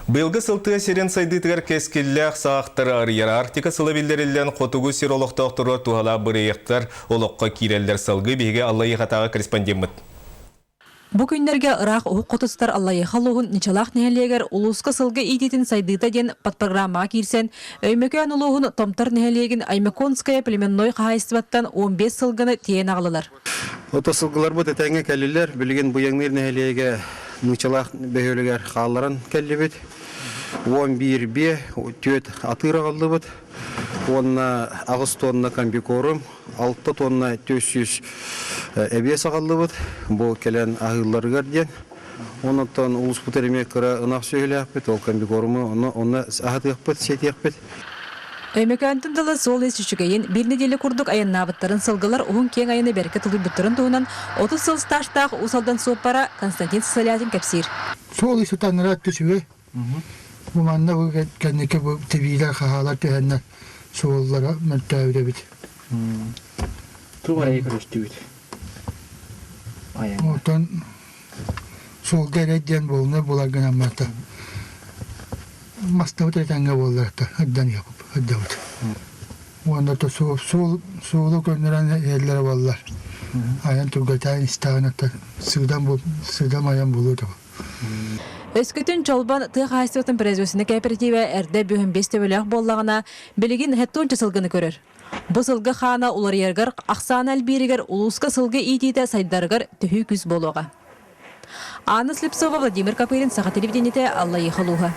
Быйылгы сыл тыа сирин сайдыытыгар кэскиллээх саахтары арыйар Арктика сыла биллэриллэн, хотугу сир олохтоохторугар туһалаах бырайыактар олоххо киирэллэр. Салгыы биһиги Аллайыахатааҕы корреспондеммыт. Бу күннэргэ ыраах уһук хоту сытар Аллайыаха улууһун Ничалаах нэһилиэгэр улууска сылгы иитиитин сайдыыта диэн подпрограммаҕа киирсэн, Өймөкөөн улууһун Томтор нэһилиэгин Аймаконская племенной хаһаайыстыбаттан 15 сылгыны тиэйэн аҕаллылар. Ото сылгыларбыт этэҥҥэ кэллилэр. Билигин Быйаҥныыр нэһилиэгэ Нычалаах бөһүөлэгэр хаалларан кэллибит. 11 биэ, түөрт атыыр аҕаллыбыт. Уонна 8 тонна комбикорм, 6 тонна 400 эбиэс аҕаллыбыт. Бу кэлэн аһыылларыгар диэн. Онон улууспутугар эмиэ кыра ынах сүөһүлээхпит, ол комбикорму онно, онно аһатыахпыт, сиэтиэхпит. Өймөкөөнтөн дылы суол-иис үчүгэйин, биир нэдиэлэ курдук айаннаабыттарын сылгылар уһун-киэҥ айаны бэркэ тулуйбуттарын туһунан 30 сыл стажтаах Уус Алдан суоппара Константин Сысолятин кэпсиир. Суол-иис утаннара үчүгэй. Бу манна бу кэнники бу тибиилэр хаһаалар түһэннэр суоллара мөлтөөбүт эбит. Туох эрэйи көрүстүбүт? Оттон суолга эрэй диэн буолуна булар гынан барта. Мастабыт этэҥҥэ буоллар ырдан ырдабыт. Уонна то суол суолу көннөрөн иһэллэрэ буоллар. Айан тургатаан истэҕин оттон сыыдам сыыдам айан булуо этэ. Өскөтүн Чолбон тыа хаһаайыстыбатын производственнай кооператива эрдэ бүһүн биэс төбөлөөх буоллаҕына, билигин хеттуонча сылгыны көрөр. Бу сылгы хаана уларыйарыгар, ахсаана элбииригэр улууска сылгы иитиитэ сайдарыгар төһүү күүс буолуоҕа. Анна Слепцова, Владимир Копырин, Саха телевидениетэ, Аллайыаха улууһа.